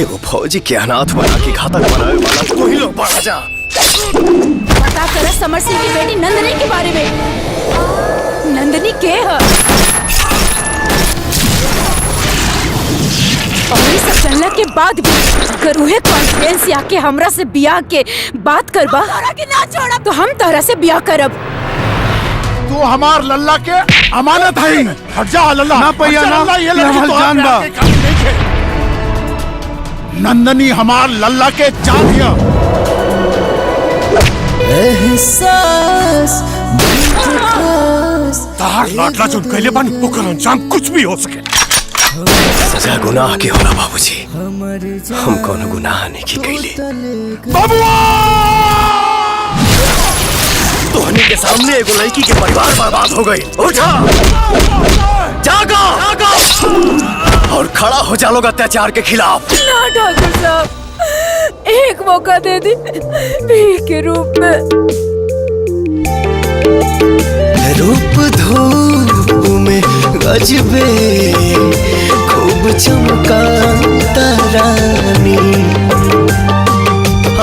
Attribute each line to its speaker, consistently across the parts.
Speaker 1: एगो फौजी के अनाथ बना के घातक बनावे वाला तू ही लोग बढ़ा जा।
Speaker 2: पता कर समर सिंह की बेटी नंदनी के बारे में। नंदनी के है और ये सब जानला के बाद भी अगर उहे कॉन्फिडेंस आके हमरा से बियाह के बात करबा के ना छोड़ा तो हम तोहरा से बियाह करब।
Speaker 3: तू हमार लल्ला के अमानत है। हट जा लल्ला
Speaker 4: ना पैया ना,
Speaker 3: ये लड़की
Speaker 4: हमार जान बा।
Speaker 3: नंदनी हमार लल्ला के जान है।
Speaker 5: एहसास
Speaker 3: तार लाडला जो कैले बानी ओकर अंजाम कुछ भी हो सके।
Speaker 1: सजा गुनाह के होला बाबूजी, हम कोनो गुनाह नहीं की कैले।
Speaker 3: बाबूआ
Speaker 1: तोहनी के सामने एगो लड़की के परिवार बर्बाद हो गई। उठा, जागो, जागो और खड़ा हो जा लोग अत्याचार के खिलाफ।
Speaker 2: ना ठाकुर साहब, एक मौका दे दी भीख के रूप में।
Speaker 5: रूप धूप में गजबे खूब चमका तारानी,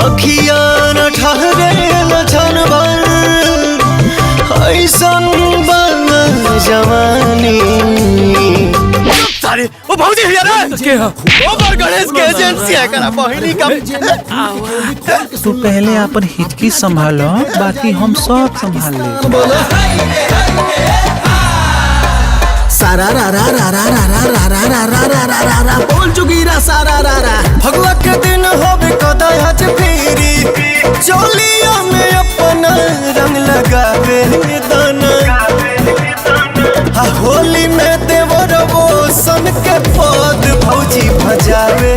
Speaker 5: अखियां न ठहरे लछन भर ऐसन बन जवानी।
Speaker 1: सारे वो भौजी हिया रे के ओ बर गणेश के एजेंसी है करा बहिनी का।
Speaker 4: तू पहले अपन हिचकी संभालो, बाकी हम सब संभाल ले।
Speaker 5: सारा रा रा रा रा रा रा रा रा रा रा रा रा रा रा बोल चुकी रा सारा रा रा। फगुआ के दिन होबे कदाच फेरी, चोलिया में अपना रंग लगावे दाना। होली में देवर वो सन के पद भौजी भजावे।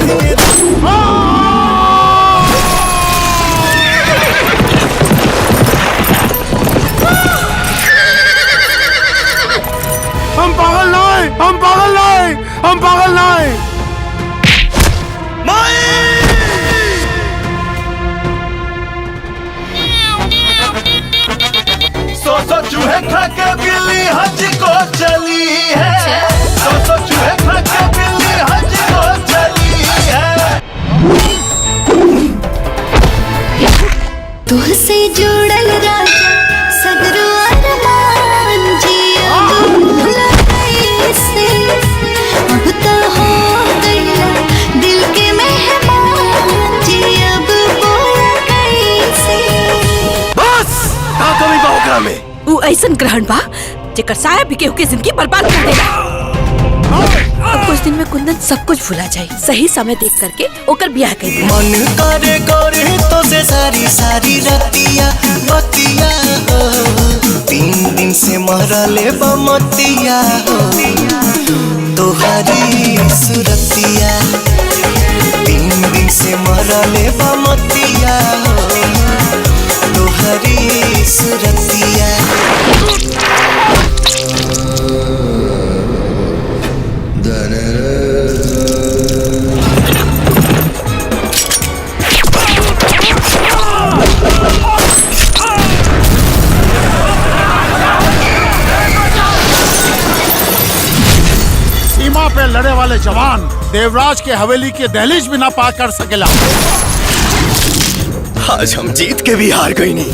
Speaker 4: हम पागल नहीं, हम पागल नहीं, हम पागल नहीं।
Speaker 6: सौ सौ चूहे खा के बिल्ली हज को चली है। सौ सौ चूहे खा के बिल्ली हज को चली है।
Speaker 7: तुहसे जुड़ल राजा सगरो अरमान जिया से, अब तो हो गया दिल के मेहमान जी, अब बोला कैसे।
Speaker 1: बस का कमी बा ओकरा में?
Speaker 2: उ ऐसन ग्रहण बा जेकर साया भी केहू के जिंदगी बर्बाद कर देला। अब कुछ दिन में कुंदन सब कुछ भुला जाए, सही समय देख करके ओकर बियाह कर दिया।
Speaker 5: मन करे करे तो से सारी सारी रतिया बतिया हो, 3 दिन से मरले बमतिया हो, तोहरी सुरतिया। 3 दिन से मरले बमतिया हो, तोहरी सुरतिया।
Speaker 3: सीमा पे लड़े वाले जवान देवराज के हवेली के दहलीज भी ना पार कर सकेला।
Speaker 1: आज हम जीत के भी हार गई नहीं।